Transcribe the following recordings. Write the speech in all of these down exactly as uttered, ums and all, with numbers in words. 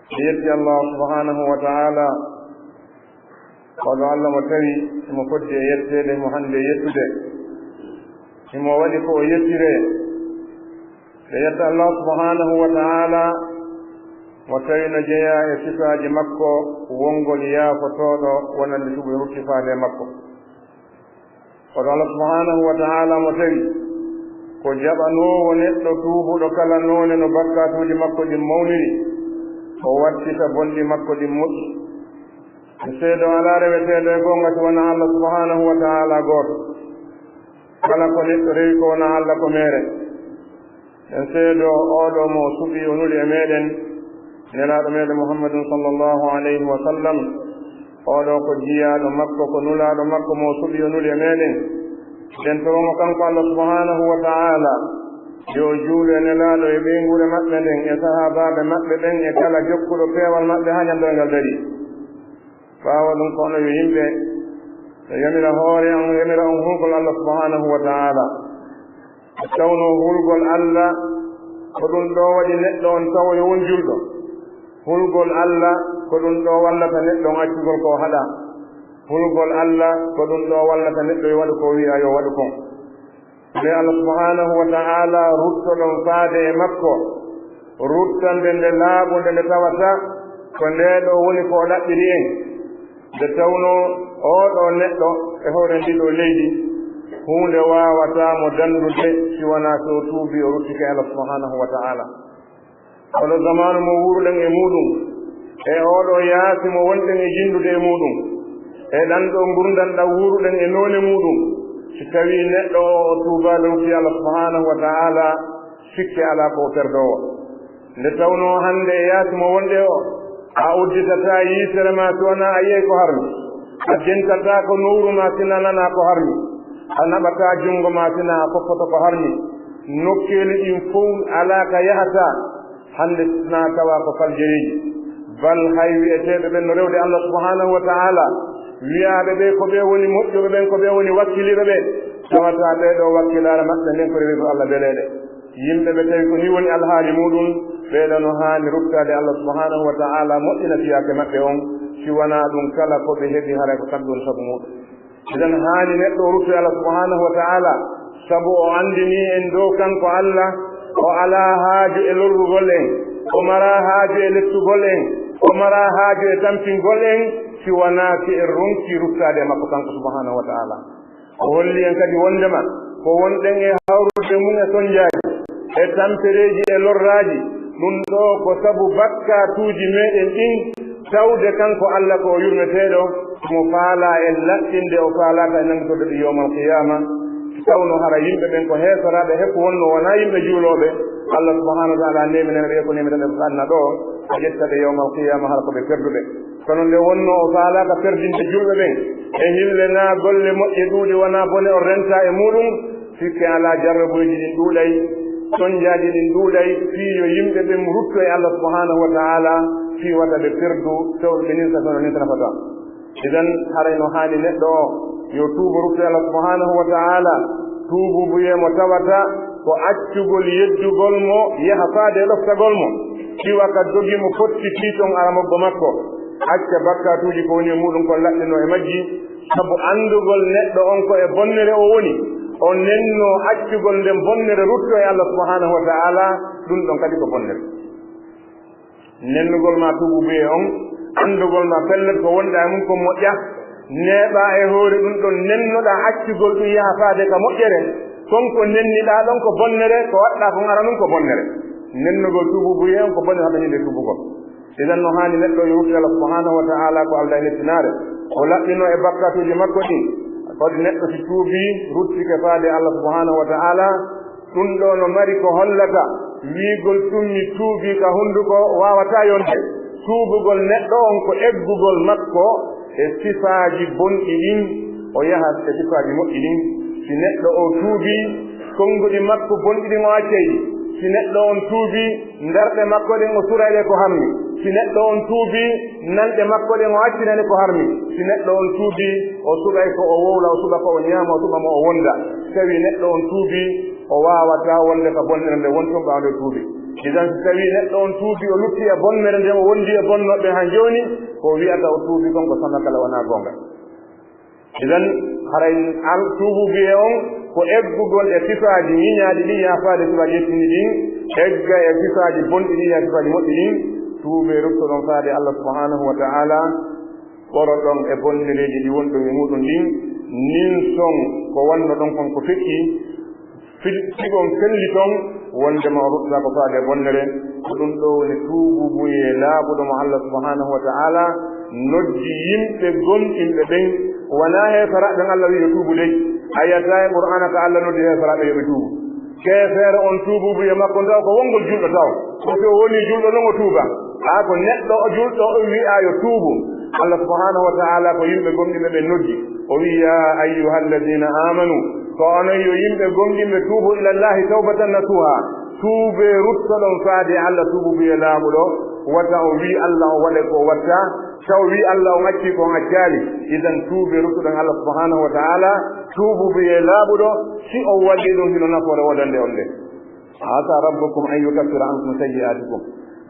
Ɓe yetti Allah subhanahu wa ta'ala, koɗo Allah mo tawi imo fodde e yetteede, mo hande yettude. Imo waɗi ko o yettire. Ɓe yetta Allah subhanahu wa ta'ala, mo tawi no jeyaa e sifaaji makko, wongol yaafotooɗo wonande suɓo e ruttifaade e makko. Kono Allah subhanahu wa ta'ala mo tawi ko jaɓanoowo neɗɗo tuubuɗo kala noone no bakkaatuuji makko ɗin mawniri, o wattita bonɗi makko ɗin moƴƴi. En seedo alaa reweteeɗo e goonga si wonaa Allah subhanahu wa ta'ala gooto. Kala ko neɗɗo rewi ko wonaa Allah ko meere. En seedo oɗo mo suɓi o nuli e meɗen, Nelaaɗo meɗen Muhammadun sallallahu alayhi wa sallam. Oɗo ko jiyaaɗo makko, ko nulaaɗo makko mo suɓi o nuli e meɗen. Den to mo kanko Allah subhanahu wa ta'ala, yo juulu e Nelaaɗo e ɓeynguure maɓɓe nden, e sahaabaaɓe maɓɓe ɓen, e kala jokkuɗo peewal maɓɓe haa ñandal ngal darii. Ɓaawo ɗum, kono yo yimɓe, yo yamira hoore on, yamira on hulgol Allah subhanahu wa ta'ala. Tawnoo hulgol Allah, ko ɗum ɗo waɗi neɗɗo on tawa yo won julɗo. Hulgol Allah, ko ɗum ɗo wallata neɗɗo on accugol ko o haɗa. Hulgol Allah, ko ɗum ɗo wallata neɗɗo yo waɗu ko wi'a yo waɗu kon. Nde Allah subhanahu wa ta'ala ruttoɗon faade e makko, ruttande nde laaɓunde nde tawata ko nde ɗo woni ko o ɗaɓɓiri en. Nde tawnoo oo ɗoo neɗɗo e hoore ndii ɗoo leydi, huunde waawataa mo danndude si wanaa so o tuubii, o ruttike Allah subhanahu wa ta'ala. Oɗo zamaanu mo wuuruɗen e muuɗum, e oɗo yaasi mo wonɗen e jinndude e muuɗum, e ɗan ɗo ngurndan ɗan wuuruɗen e noone muuɗum, si tawii neɗɗo o, o tuubaali, o ruttii Allah subhanahu wa ta'ala, sikke alaa ko o perdoowo. Nde tawnoo hannde e yaasi mo wonɗe o, a udditataa yitere ma si wanaa a yi'ay ko harmi, a dentataa ko nowru ma si a nanaa ko harmi, a naɓataa junngo ma si wanaa a foppoto ko harmi, nokkeeli ɗin fow alaa ka yahataa, hannde si wanaa tawa ko faljereeji. Bal hay wi'eteeɓe ɓen no rewde Allah subhanahu wa ta'ala, wi'aaɓe ɓe ko ɓe woni moƴƴuɓe ɓen, ko ɓe woni wakkiliiɓe ɓe, tawata ɓee ɗoo wakkilaare maɓɓe nden ko rewirde Allah beleeɗe. Yimɓe ɓe tawi ko nii woni alhaali muuɗum, ɓee ɗoo no haani ruttaade Allah subhanahu wa ta'ala moƴƴina fiyaake maɓɓe on, si wanaa ɗum kala ko ɓe heɓi haray ko kamɓe woni sabu muuɗum. Idan haani neɗɗo o ruttoya Allah subhanahu wa ta'ala, sabu o anndinii en dow kanko Allah, o alaa haaju e lorrugol en, o maraa haaju e lettugol en, o maraa haaju e tampingol en, si wanaa si en ronkii ruttaade e makko kanko subhanahu wa ta'ala. O holli en kadi wonndema ko wonɗen e hawrude mum e sonnjaaji, e tampereeji e lorraaji, ɗum ɗoo ko sabu bakkaatuuji meɗen ɗin, tawde kanko Allah ko o yurmeteeɗo, mo faalaa en laɓɓinde, o faalaaka en nanngitorde ɗum yawmal qiyaama. Si tawno hara yimɓe ɓen ko heesoraaɓe, hekku wonno wonaa yimɓe juulooɓe, Allah subhanahu wa ta'ala neeminana ɓe ko neeminata ɓe ko aduna ɗoo, o ƴetta ɓe yawmal qiyaama hara ko ɓe perduɓe. Kono nde wonno o faalaaka perdinde julɓe ɓen, e hille naa golle moƴƴe ɗuuɗi wonaa bone o renta e muuɗum, sikke alaa jarrabuuji ɗin ɗuuɗay, sonnjaaji ɗin ɗuuɗay, fii yo yimɓe ɓen rutto e Allah subhanahu wa ta'ala, fii wata ɓe perdu, taw ɓe ninsa kono ninsa nafataa. Idan, haray no haani neɗɗo o yo tuubo rutto e Allah subhanahu wa ta'ala, tuubuubuyee mo tawata ko accugol yeddugol mo yaha faade e ɗoftagol mo, iwa ka dogi mo fotti fii ton aramoggo makko, acca bakkaatuuji ko woni e muuɗum kon laɓɓinoo e majji, sabu anndugol neɗɗo on ko e bonnere o woni, o nennoo accugol nden bonnere rutto e Allah subhanahu wa ta'ala, ɗum ɗon kadi ko bonnere. Nennugol ma tuubuubuyee on, anndugol ma pellet ko wonɗaa e mum ko moƴƴa, neeɓaa e hoore ɗum ɗon, nennoɗaa accugol ɗum yaha faade ka moƴƴere, kon ko nenniɗaa ɗon ko bonnere, ko waɗɗaa kon aranun ko bonnere. Nennugol tuubuubuyee on ko bonnere haɗa hinde tuubugol. Idan no haani neɗɗo yo rutto Allah subhanahu wa ta'ala ko aldaa e nettinaare, o laɓɓinoo e bakkaatuuji makko ɗin. Kadi neɗɗo si tuubii, ruttike faade Allah subhanahu wa ta'ala, ɗum ɗoo no mari ko hollata wiigol tun mi tuubii ka hunduko waawataa yonde. Tuubugol neɗɗo on ko eggugol makko e sifaaji bonɗi ɗin, o yaha e sifaaji moƴƴi ɗin. Si neɗɗo o tuubii, konnguɗi makko bonɗi ɗin o accay ɗi. Si neɗɗo on tuubii, ndarɗe makko ɗen o suray ɗe ko harmi. Si neɗɗo on tuubii, nanɗe makko ɗen o accinani ko harmi. Si neɗɗo on tuubii, o suɓay ko o wowla, o suɓa ko o ñaama, o suɓa mo o wonda. Si tawii neɗɗo on tuubii, o waawataa wonde ka bonnere nde woni tun ɓaawo nde o tuubii. Idan, so tawii neɗɗo on tuubi, o lutti e bonnere nde o wondi e bonnooɓe haa jooni, ko wi'ata o tuubi kon ko sama kala wonaa goonga. Idan, haray al-, tuubuubuyee on ko eggugol e sifaaji ñiñaaɗi ɗin, yaafaade sifaaji yettini ɗin, egga e sifaaji bonɗi ɗin, yaa sifaaji moƴƴi ɗin, tuubee ruttoɗon faade Allah subhanahu wa ta'ala, ɓoroɗon e bonnereeji ɗi wonɗon e muɗum ɗin, ninson ko wannoɗon kon ko feƴƴi, fil-, sigon felliton, wondema o ruttata ko faade e bonnere. Ko ɗum ɗo woni tuubuubuyee laaɓuɗo mo Allah subhanahu wa ta'ala noddi yimɓe gomɗinɓe ɓen, wanaa heeferaaɓe ɓen Allah wi'i yo tuubu dey. A yi'ataa e Qur'aana ka Allah noddi heeferaaɓe yo ɓe tuubu. Keefeero on tuubuubuyee makko taw ko wongol julɗo taw. Ko si o wonii julɗo non o tuuba. Haa ko neɗɗo o julɗo o wi'aa yo tuubu. Allah subhanahu wa ta'ala ko yimɓe gomɗinɓe ɓe noddi. O wi'i, "Yaa ayyuhalladiina aamanu," ko onon yo yimɓe gomɗinɓe, "tuubu ilallaahi tawbatan nasuuha." Tuubee ruttoɗon faade e Allah tuubuubuyee laaɓuɗo. Wata on wi'i Allah on waɗay ko o watta. Taw wi'i Allah on acci ko on accaali. Idan tuubee ruttoɗon Allah subhanahu wa ta'ala. Tuubuubuyee laaɓuɗo. Si on waɗii ɗum hino nafoore woodande on nde. Asa rabbukum an yukaffira ankum sayyi'atikum.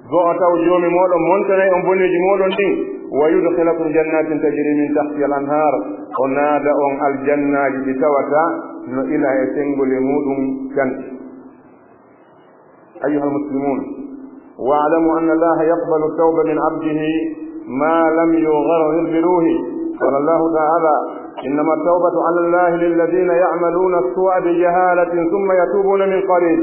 Go'o taw Joomi mooɗon montanay on boneeji mooɗon ɗin, wa yudkhilakum jannatin tajri min tahtiha al-anhar, o naada on aljannaaji ɗi tawata no ila e senngol e muɗum canɗi. Ayyuhal muslimun, wa'lamu anna Allaha yaqbalu tawba min abdihi ma lam yugharghir bi ruhi. Qala Allahu ta'ala, إنما التوبة على الله للذين يعملون السوء بجهالة ثم يتوبون من قريب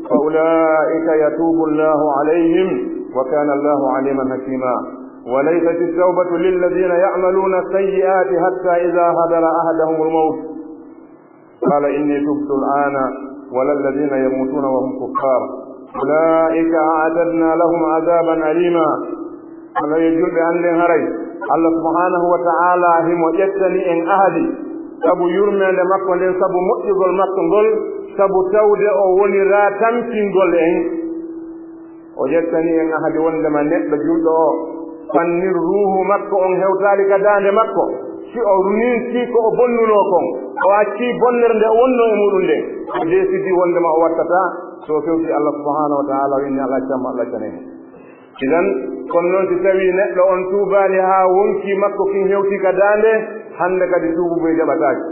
فأولئك يتوب الله عليهم وكان الله عليما حكيما. وليست التوبة للذين يعملون السيئات حتى إذا حضر أحدهم الموت قال إني تبت الآن ولا الذين يموتون وهم كفار أولئك أعتدنا لهم عذابا أليما. Kono yo julɓe annden haray, Allah subhanahu wa ta'ala himo ƴettani en ahadi, sabu yurmeende makko nden, sabu moƴƴugol makko ngol, sabu tawde o woniraa tampingol en. O ƴettani en ahadi wondema neɗɗo julɗo o, fannin ruuhu makko on hewtaali ka daande makko, si o ninsi ko o bonnunoo kon, o accii bonnere nde o wonnoo e muɗum nden, o deesidi wondema o wattataa, so o fewti Allah subhanahu wa ta'ala o inni Allah accammo, Allah accanay mo. Idan, kono noon si tawii neɗɗo on tuubaali haa wonkii makko kin hewtii ka daande, hannde kadi tuubuubuyee jaɓataake.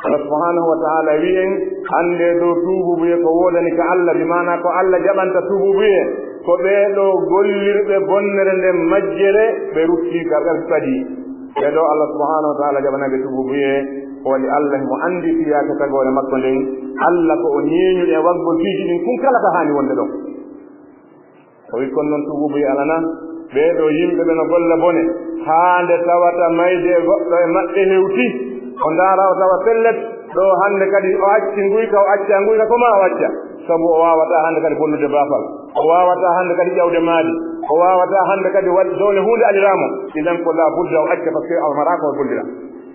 Allah subhanahu wa ta'ala wi'i en, anndee ɗoo tuubuubuyee ko woodani ka Allah, bi maanaa ko Allah jaɓanta tuubuubuyee, ko ɓee ɗoo gollirɓe bonnere nden majjere, ɓe ruttii ka ɓe fadii. Ɓee ɗoo Allah subhanahu wa ta'ala jaɓanaaɓe tuubuubuyee, ko waɗi Allah himo anndi fiyaake tagoore makko nden, Allah ko o ñeeñuɗo e waɗgol piiji ɗin kun kala ka haani wonde ɗon. O wi'i, kono noon tuubuubuyee alanaa. Ɓee ɗoo yimɓe ɓe no golla bone, haa nde tawata mayde e goɗɗo e maɓɓe hewti, o ndaara o tawa pellet, ɗoo hannde kadi o acci nguyka, o acca nguyka, ko maa o acca, sabu o waawataa hannde kadi bonnude baafal, o waawataa hannde kadi ƴawde maadi, o waawataa hannde kadi waɗ-, doole huunde aliraamo, idan ko laa budda o acca, parce que o maraa ko o gollira.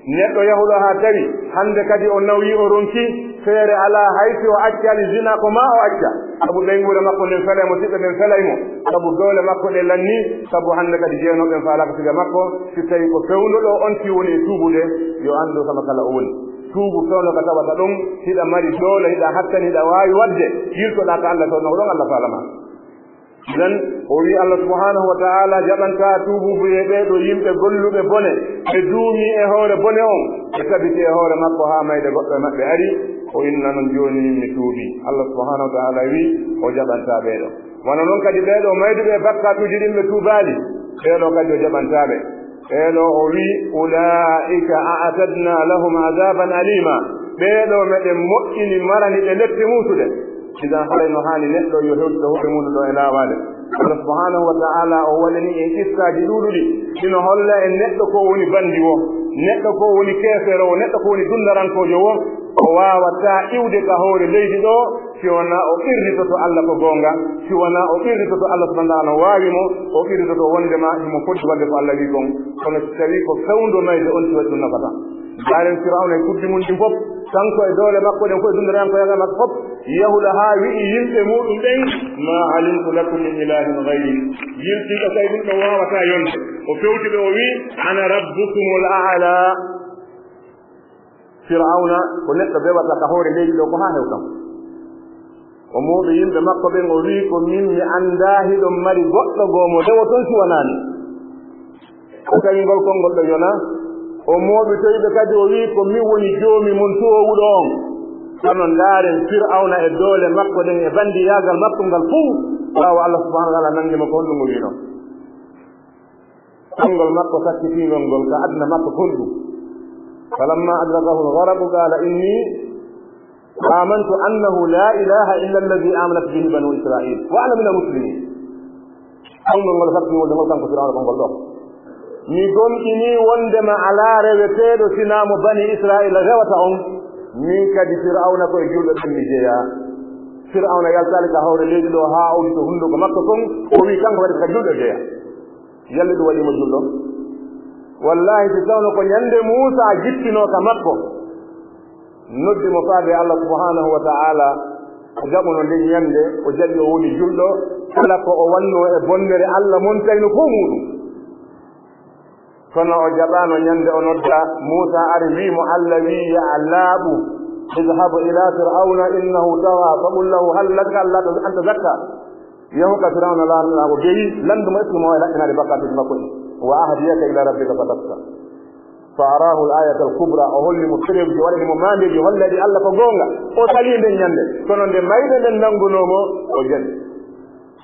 Neɗɗo yahuɗo haa tawi, hannde kadi o nawyii, o ronkii, feere alaa, hay si o accaali zina ko maa o acca. Sabu ɓeynguure makko nden felay mo, siɓɓe ɓen felay mo. Sabu doole makko ɗe lannii, sabu hannde kadi jeenooɓe ɓen faalaaka siga makko. Si tawii ko fewndo ɗoo on si woni e tuubude, yo anndu kama kala o woni. Tuubu fewndo ka tawata ɗon, hiɗa mari doole, hiɗa hattani, hiɗa waawi waɗde, yiltoɗaa ka Allah fewndo ko ɗon Allah faalamaa. Idan, o wi'i Allah subhanahu wa ta'ala jaɓantaa tuubuubuyee ɓee ɗoo yimɓe golluɓe bone, ɓe duumii e hoore bone on, ɓe tabiti e hoore makko haa mayde goɗɗo e maɓɓe ari, o inna non jooni min mi tuubii. Allah subhanahu wa ta'ala wi'i o jaɓantaa ɓee ɗoo. Wano non kadi ɓee ɗoo mayduɓe e bakkaatuuji ɗin ɓe tuubaali, ɓee ɗoo kadi o jaɓantaa ɓe. Ɓee ɗoo o wi'i, "Ulaa'ika a'tadna lahum adaaban aliima." Ɓee ɗoo meɗen moƴƴini marani ɓe lepte muusuɗe. Idan haray no haani neɗɗo yo hewtito huɓe mum ɗo e laawaade. Allah subhanahu wa ta'ala o waɗani en qissaaji ɗuuɗuɗi. Hino holla en neɗɗo ko woni bandi wo, neɗɗo ko woni keefeero wo, neɗɗo ko woni dundarankoojo wo. O waawataa iwde ka hoore leydi ɗo si wonaa o qirritoto Allah ko goonga, si wonaa o qirritoto Allah subhanahu wa ta'ala no waawi mo, o qirritoto wondema himo foti waɗde ko Allah wi'i kon. Kono si tawii ko fewndo mayde on si waɗi ɗum nafata. Ndaaren Firawna e kuddi mum ɗin fof, kanko e doole makko ɗen fof, e dundarankoyaagal makko fof, yahuɗo haa wi'i yimɓe muɗum ɓen, "Ma alimtu lakum min ilahin ghayri." Yiltiiɗo kay ɗum ɗo waawataa yonde. O fewti ɓe o wi'i, "Ana rabbukumul a'la." Firawna ko neɗɗo bewata ka hoore leydi ɗo ko haa hew kam. O mooɓi yimɓe makko ɓen, o wi'i, "Ko min mi anndaa hiɗon mari goɗɗo goo mo rewoton si wanaa min." O tawi ngol konngol ɗo yonaa. O mooɓitoyi ɓe kadi, o wi'i, "Ko min woni Joomi mon toowuɗo on." Kono ndaaren Fir'awna e doole makko ɗen e bandiyaagal makko ngal fow, ɓaawo Allah subhanahu wa ta'ala nanngi mo, ko honɗum o wi'unoo? Konngol makko sakkitiingol ngol ka aduna makko kon ɗum. "Falamma adrakahu al-gharaqu qala inni amantu annahu la ilaha illa alladhi amanat bihi banu Israil wa ana minal muslimin." Konngol ngol sakkitiingol ngol kanko Fir'awna konngol ɗo. "Mi gomɗinii wondema alaa reweteeɗo sinaa mo bani Israila rewata on. Min kadi Fir'awna ko e julɓe ɓen mi jeyaa." Fir'awna yaltaali ka hoore leydi ɗo haa o udditi hunnduko makko kon, o wi'i kanko kadi ko ka julɓe jeyaa. Yalla ɗum waɗii mo julɗo? Wallahi, si tawno ko ñande Muusa jippinoo ka makko, noddi mo faade Allah subhanahu wa ta'ala, o jaɓuno nden ñande, o jaɓi o woni julɗo, kala ko o wannoo e bonnere Allah montayno fow muuɗum. Kono o jaɓaano ñande o nodda Muusa ari wi'i mo, Allah wi'i, "Ya laaɓu, idhhab ila Fir'auna innahu tagha, faqul lahu hal laka alla taz-, an tazakka." Yahu ka Firawna laamɗo ko bewi, landu mo, est-ce que mo waawi laɓɓinaade bakkaatuuji makko ɗin? "Wa ahdiyaka ila rabbika fatashqa." Fa arahu al-ayata al-kubra, o holli mo preuve ji, o waɗani mo maandeeji, hollani Allah ko goonga. O salii nden ñande. Kono nde mayde nden nanngunoo mo, o jaɓi.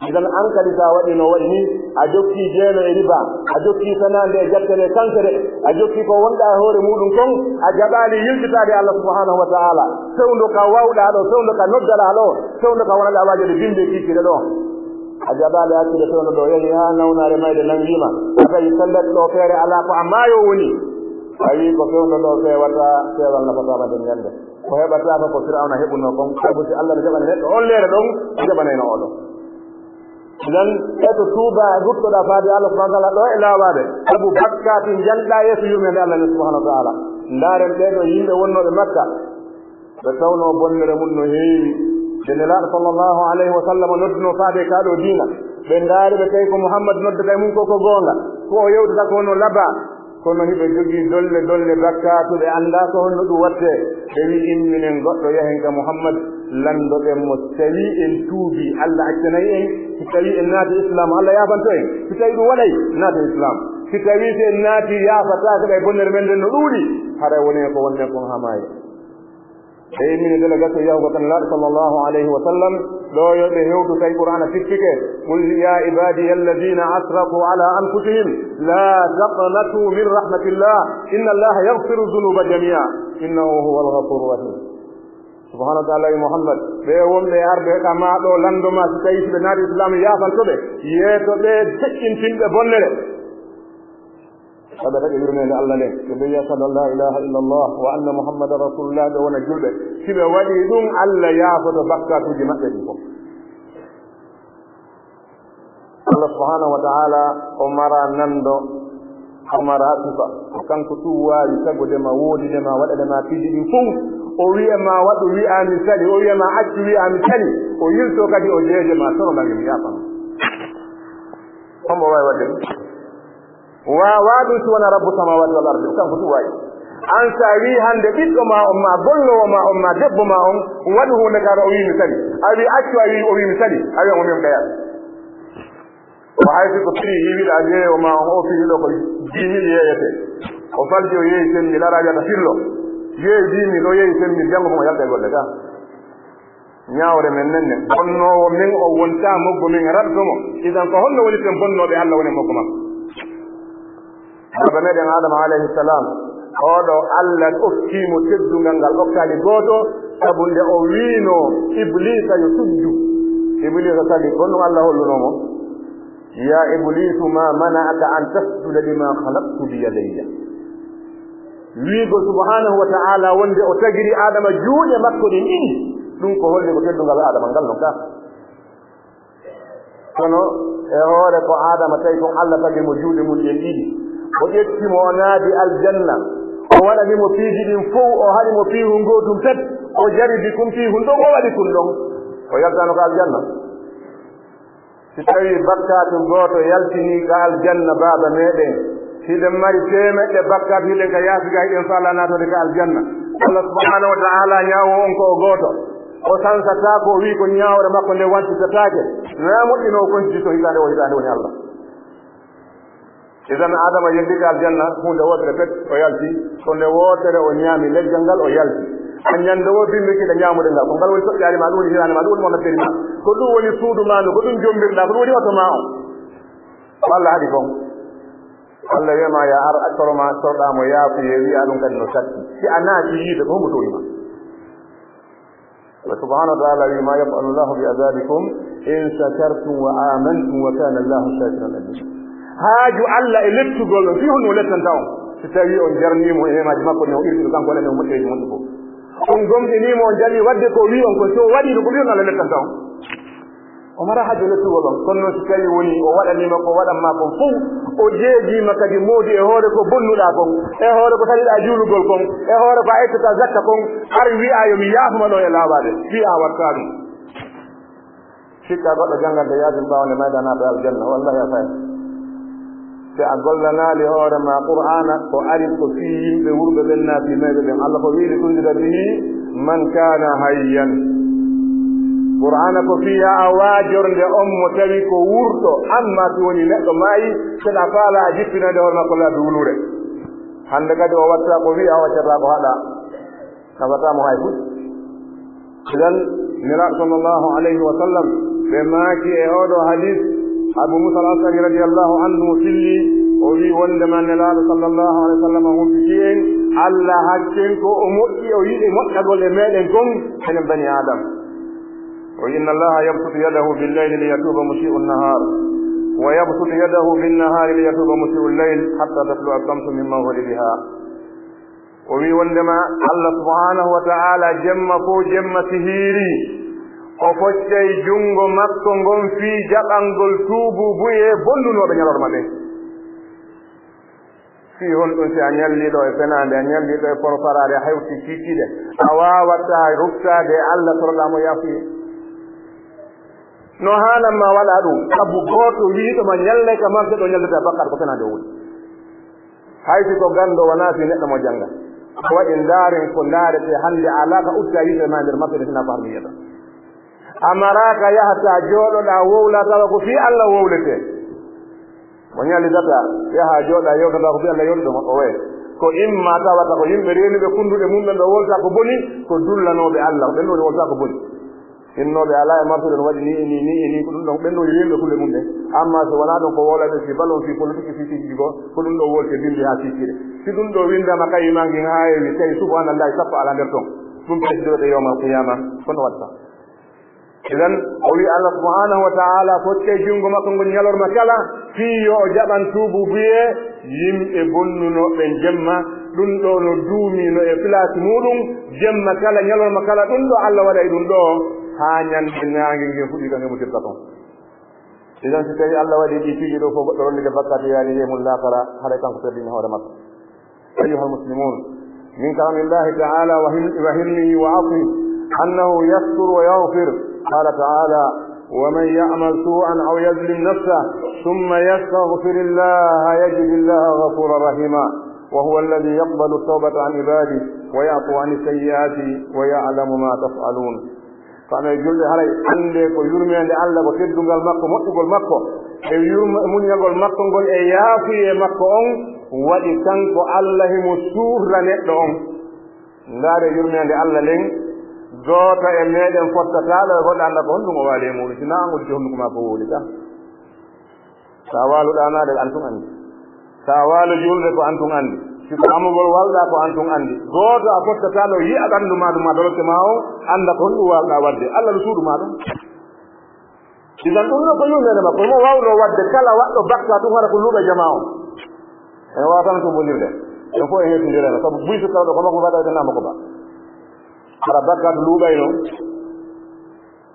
Idan, an kadi, sa waɗi no waɗi ni, a jokki jeeno e riba, a jokki fenaande e jattane e kankere, a jokki ko wonɗa e hoore muuɗum kon, a jaɓaali yiltitaade Allah subhanahu wa ta'ala, fewndo ka wawɗa ɗo, fewndo ka noddaɗa ɗo, fewndo ka wonɗa waajude bimbi e kiikiiɗe ɗo. A jaɓaali accude fewndo ɗo, yahi haa nawnaare mayde nanngiima, a tawi pellet ɗo feere alaa, ko a maayo woni. A wi'i ko fewndo ɗo fewata, peewal nafataama nden ñande. Ko heɓataako ko Firawna heɓunoo kon, sabu si Allah no jaɓani neɗɗo on leere ɗon, o jaɓanayno oɗo. Idan, eto tuuba, ruttoɗa faade Allah subhanahu wa ta'ala ɗo e laawaade, sabu bakkaati njanɗa yeeso yurmeende Allah nden subhanahu wa ta'ala. Ndaaren ɓee ɗoo yimɓe wonnooɓe Makka, ɓe tawnoo bonnere mum no heewi. Nde Nelaaɗo sallallahu alayhi wa sallam noddunoo faade ka ɗoo diina, ɓe ndaari ɓe tawi ko Muhammad noddata e mum ko ko goonga, ko o yewtata ko no laba. Kono hiɓe jogii dolle dolle bakkaatu, ɓe anndaa ko honno ɗum waɗtee. Ɓe wi'i, "Imminen goɗɗo yahen ka Muhammad, lanndoɗen mo, si tawii en tuubii, Allah accanay en, si tawii en naati Islaam, Allah yaafanto en, si tawii ɗum waɗay, naaten Islaam, si tawii si en naati, yaafataake ɓay bonnere men nden no ɗuuɗi, haray wonee ko wonɗen kon haa maayo." Ɓe immini délégation yahugo kan Nelaaɗo sallallahu alayhi wa sallam, ɗo yo ɓe hewtu tawi Qur'aana tippike. "Qul ya ibadiya alladhina asrafu ala anfusihim la taqnatu min rahmatillah, inna Allaha yaghfiru dhunuba jami'a, innahu huwal ghafurur rahim." Subhanahu wa ta'ala, Muhammad, ɓe wonɓe arde ka ma ɗo lanndo ma, si tawi si ɓe naati Islaam, yaafanto ɓe, yeeto ɓe deƴƴintinɓe bonnere. Sabu taƴa yurmeende Allah nden, ɓe mbi'i, "Ashhadu an la ilaha illa Allah wa anna Muhammadan Rasulullah," ɓe wona julɓe. Si ɓe waɗii ɗum, Allah yaafoto bakkaatuuji maɓɓe ɗin fof. Allah subhanahu wa ta'ala o mara nanndo, o mara sifa. Ko kanko tun waawi tagude ma, woodide ma, waɗade ma piiji ɗin fof. O wi'a ma waɗu, wi'a mi sali. O wi'a ma accu, wi'a mi sali. O yilto kadi, o jeeje ma, toro ma, mi yaafa ma. Hombo waawi waɗde ɗum? Waawaa ɗum si wonaa Rabbu samaawaati wal ardi, kanko tun waawi. An so a wii hannde ɓiɗɗo ma on, ma golloowo ma on, ma debbo ma on, waɗu huunde kaara, o wii mi sali. A wii accu, a wii, o wii mi sali. A wii on, o wii mi ɗaya. Ko hay si ko prix yiwiɗa jeeyo ma on, o fini ɗo ko dix mille yeeyete. O falji, o yeeyi cinq mille, ara wiyata fillo. Yeeyi dix mille, o yeeyi cinq mille, janngo mo o yalta e golle ka. Ñaawre men nen ne, bonnoowo men o wontaa moggo men raɗoto mo. Idan ko honno woni ten bonnooɓe Allah woni moggo makko? Baba meɗen Adama alayhi salam, oɗo Allah okki mo teddungal ngal okkaali gooto, sabu nde o wiino Ibliisa yo sujju. Ibliisa sali, ko honɗum Allah holluno mo? "Ya Ibliisu, ma mana'aka an tasjuda lima khalaqtu bi yadayya?" Wiigol subhanahu wa ta'ala wonde o tagiri Adama juuɗe makko ɗen ɗiɗi, ɗum ko holli ko teddungal Adama ngal non ka. Kono e hoore ko Adama tawi kon Allah tagi mo juuɗe mum ɗen ɗiɗi. O ƴetti mo, o naadi aljanna. O waɗani mo piiji ɗin fow, o haɗi mo piihun gootun pet. O jaribi kun piihun ɗon, o waɗi kun ɗon. O yaltano ka aljanna. Si tawii bakkaatu gooto yaltinii ka aljanna, baaba meɗen, hiɗen mari teemeɗɗe bakkaatu, hiɗen ka yaasi ga, hiɗen faalaa naatorde ka aljanna. Allah subhanahu wa ta'ala ñaawo on ko o gooto. O sansataa ko o wi'i ko ñaawre makko nde wansitataake. Na moƴƴino o konti so hitaande o hitaande woni Allah. Idan Adama yeddike aljanna, huunde wootere pet, o yalti. Ko nde wootere o ñaami leggal ngal, o yalti. A ñande woo bimbi kiɗa ñaamude ngal. Ko ngal woni toƴƴaari ma, ɗum woni hiraande ma, ɗum woni mo nattiri ma. Ko ɗum woni suudu ma ndu, ko ɗum jombirɗa, ko ɗum woni oto ma on. Ko Allah haɗi kon. Allah wi'ama ya ar, accoro ma, torɗa mo yaafuye, wi'a ɗum kadi no satti. Si a naati yiide, ko hombo tooñi ma? Allah subhanahu wa ta'ala wi, "Ma yaf'alu Allahu bi azabikum in shakartum wa amantum wa kana Allahu shakiran alima." Haaju Allah e lettugol on, fii honno o lettanta on? Si tawi on jarnimo e neemaaji makko ɗin, o irdi ɗum kanko waɗani on moƴƴereeji moƴƴi fof. On gomɗinimo, on jaɓi waɗde ko o wi on kon, so o waɗi ɗum, ko wi on Allah lettanta on. O mara haaju lettugol on. Kono noon si tawi woni o waɗanima ko waɗanma kon fof, o jeejima kadi moodi e hoore ko bonnuɗa kon, e hoore ko tawiɗa juulugol kon, e hoore ko a ittata zakka kon, ar wi'a yo mi yaafuma ɗo e laawaade, fii a watta ɗum. Sikka goɗɗo janngante yaasin ɓaawo nde mayda naata aljanna, wallahi a fay. Si a gollanaali hoore ma Qur'aana, ko ari ko fii yimɓe wurɓe ɓen naati mayɓe ɓen. Allah ko wi'i, "Litundira bihi man kana hayyan." Qur'aana ko fii haa a waajorde on mo tawi ko wurɗo, amma si woni neɗɗo maayi, seɗa faala a jippinande hoore makko laabi wuluure. Hannde kadi o watta ko wi'a, o waccata ko haɗa. Nafataa mo hay fuu. Idan, Nelaaɗo sallallahu alayhi wa sallam, ɓe maaki e oo ɗoo hadis, Abu Musa al-Ash'ari radiyallahu anhu filli, o wi'i wondema Nelaaɗo sallallahu alayhi wa sallam humpiti en, Allah hakken ko o moƴƴi, o yiɗi moƴƴagol e meɗen kon, enen bani Adam. O wi'i, "Inna Allaha yabsutu yadahu bil layli li yatuba musii'u nahar, wa yabsutu yadahu bin nahari li yatuba musii'u layl, hatta tatlu'a shamsu min maghribiha." O wi'i wondema Allah subhanahu wa ta'ala jemma fof jemma si hiiri, o foccay junngo makko ngon fii jaɓangol tuubuubuyee bonnunooɓe ñalorma ɓen. Fii honɗum si a ñalliiɗo e fenaande, a ñalliiɗo e porfaraare, a hewti kiikiiɗe, a waawataa ruftaade e Allah toroɗaa mo yaafuye? No haalan ma waɗa ɗum, sabu gooto wi'iiɗo ma ñallay ka marse ɗo ñallata bakkaat ko fenaande o woni. Hay si ko ganndo wonaa fii neɗɗo mo jannga. Ko waɗi ndaaren ko ndaarete hannde alaa ka utta yiite ma nder marse ɗe sinaa ko har mi yiyata. A maraaka yaha ta jooɗoɗaa wowla tawa ko fii Allah wowletee. Mo ñallidata, yaha jooɗa yewtata ko fii Allah yewtata mo o waye. Ko imma tawata ko yimɓe reenuɓe kunnduɗe mum ɓen ɗo wowlata ko boni, ko dullanooɓe Allah, ɓen ɗo wowlata ko boni. Innooɓe alaa e marsude no waɗi ni e ni, ni e ni, ko ɗum ɗon ɓen ɗo reenuɓe kulle mum ɗen. Amma so wonaa ɗum ko wowlaɓe fii balon, fii politique, fii siiji goo, ko ɗum ɗo wolte binndi haa sikkire. Si ɗum ɗo winndama kayi ma ngin haa heewi, tawi subhanallahi sappo alaa nder ton. Ɗum ɓesdoyte yawmal qiyama, kono watta. Idan, o wi Allah subhanahu wa ta'ala fotte junngo makko ngon ñalorma kala, fii yo o jaɓan tuubuubuyee yimɓe bonnunooɓe jemma. Ɗum ɗo no duumi no e place muuɗum, jemma kala, ñalorma kala, ɗum ɗo Allah waɗay ɗum ɗo, haa ñande naange ngen fuɗi ka nge mutirta kon. Idan, si tawi Allah waɗi ɗi piiji ɗo fof, goɗɗo rondike bakkaatu yaani e mum laakara, haray kanko perdini hoore makko. أيها المسلمون، من كرم الله تعالى وحلمه وعفوه أنه يستر ويغفر. قال تعالى: "ومن يعمل سوءا أو يظلم نفسه ثم يستغفر الله يجد الله غفورا رحيما، وهو الذي يقبل التوبة عن عباده ويعفو عن السيئات ويعلم ما تفعلون." Kono e julɓe, haray annde ko yurmeende Allah, ko teddungal makko, moƴƴugol makko, e yurme-, muññagol makko ngol, e yaafuyee makko on, waɗi kanko Allah himo suura neɗɗo on. Ndaare yurmeende Allah nden, gooto e meɗen fottataa ɗo e goɗɗo annda ko honɗum o waali e muuɗum, si naa an uddi honduko maa ko wowli ka. Sa waalu ɗaanaade, ko an tun anndi. Sa waalu juulde, ko an tun anndi. Si ko amugol walɗaa, ko an tun anndi. Gooto a fottataa ɗo yi'a ɓanndu maa ɗum, ma dolokke maa on, annda ko honɗum waalɗaa waɗde. Allah no suudu maa ɗum. Idan ɗum ɗo ko yurmeende makko. Mo waawno waɗde kala waɗɗo bakka ɗum, hara ko luuɓa jamaa on. En waawata tun bondirde. En fof en hettindire, sabu buy so tawɗo ko makko mbaɗa, ko naama ko ba. Hara bakka to luuɓay noon.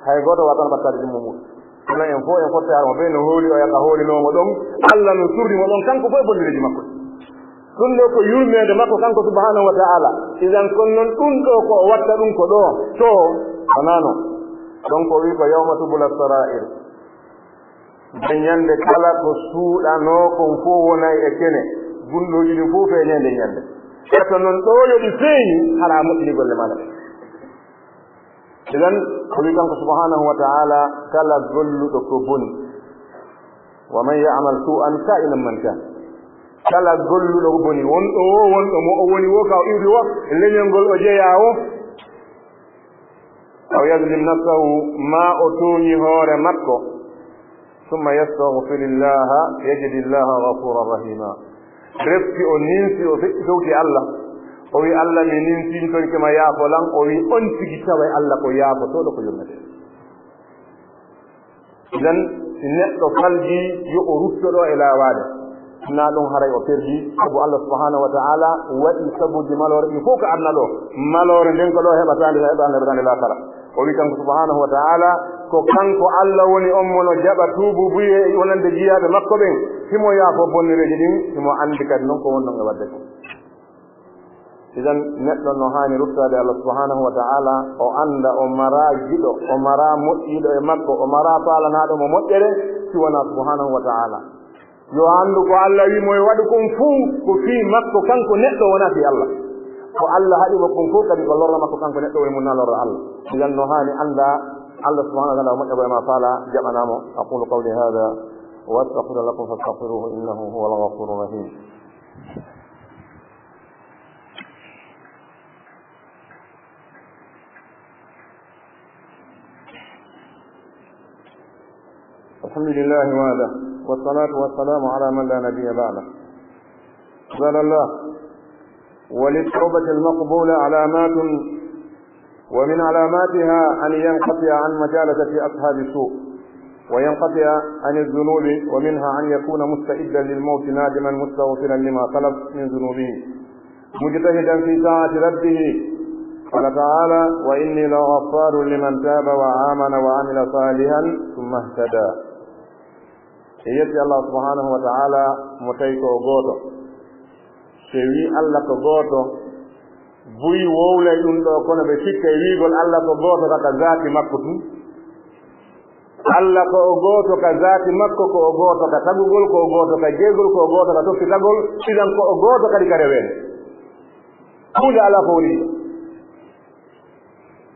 Hay gooto waɗano ɓattaade ɗum mo muuɗum. Kono en fof en fotti hara mo ɓe no hooli o, yaka hoolinoo mo ɗon. Allah no surri mo ɗon, kanko fof e bondireeji makko. Ɗum ɗo ko yurmeende makko kanko subhanahu wa ta'ala. Idan kon noon ɗum ɗo ko o watta ɗum ko ɗo, to, wonaa noon. Ɗon ko wi ko yawma tubula sara'ir. Nden ñande kala ko suuɗanoo kon fof wonay e kene. Gunndooji ɗin fof feeñay nden ñande. Kono noon ɗo yo ɗi feeñi, hara a moƴƴini golle maaɗa ɗe. Idan, o wi kanko subhanahu wa ta'ala, kala golluɗo ko boni, wa man ya'mal su'an ka'inan man kan, kala golluɗo ko boni, wonɗo o, wonɗo mo o woni o, ka o iwri o, leñol ngol o jeyaa o, aw yazlim nafsahu, ma o tooñi hoore makko, summa yastaghfirillaha yajidillaha ghafuran rahima. Refti o ninsi, o feƴƴitowti Allah, o wi, "Allah, mi ninsintorike ma, yaafo lan." O wi, on tigi taway Allah ko yaafotooɗo, ko yurmete. Idan, si neɗɗo falji, yo o rutto ɗo e laawaade. Naa ɗum haray o perdi, sabu Allah subhanahu wa ta'ala waɗi sabuuji maloore ɗin fof ko aduna ɗo. Maloore nden ko ɗo heɓataande, heɓataande, heɓataande laakara. O wi kanko subhanahu wa ta'ala, ko kanko Allah woni on mo no jaɓa tuubuubuye e wonande jiyaaɓe makko ɓen. Himo yaafo bonnereeji ɗin, himo anndi kadi non ko wonnon e waɗde ko. Idan, neɗɗo no haani ruttaade Allah subhanahu wa ta'ala, o annda o maraa giɗo, o maraa moƴƴiiɗo e makko, o maraa faalanaaɗo mo moƴƴere, si wonaa subhanahu wa ta'ala. Yo anndu ko Allah wi mo e waɗu kon fuu, ko fii makko kanko neɗɗo, wonaa fii Allah. Ko Allah haɗi mo kon fuu, kadi ko lorra makko kanko neɗɗo, woni mo na lorra Allah. Idan, no haani annda Allah subhanahu wa ta'ala o moƴƴa ko e ma faala, jaɓanaa mo. أقول قولي هذا وأستغفر لكم فاستغفروه إنه هو الغفور الرحيم. الحمد لله وحده، والصلاة والسلام على من لا نبي بعده. عباد الله، وللتوبة المقبولة علامات، ومن علاماتها أن ينقطع عن مجالسة أصحاب السوء، وينقطع عن الذنوب، ومنها أن يكون مستعدا للموت نادما مستغفرا لما سلف من ذنوبه، مجتهدا في طاعة ربه. قال تعالى: "وإني لغفار لمن تاب وآمن وعمل صالحا ثم اهتدى." E yetti Allah subhanahu wa ta'ala mo tawi ko o gooto. So wi Allah ko gooto, buy wowlay ɗum ɗo, kono ɓe sikkay wiigol Allah ko gooto ka, ka zaati makko tun. Allah ko o gooto ka zaati makko, ko o gooto ka tagugol, ko o gooto ka jeygol, ko o gooto ka toppitagol, idan ko o gooto kadi ka reweede. Huunde alaa ko woni ɗum.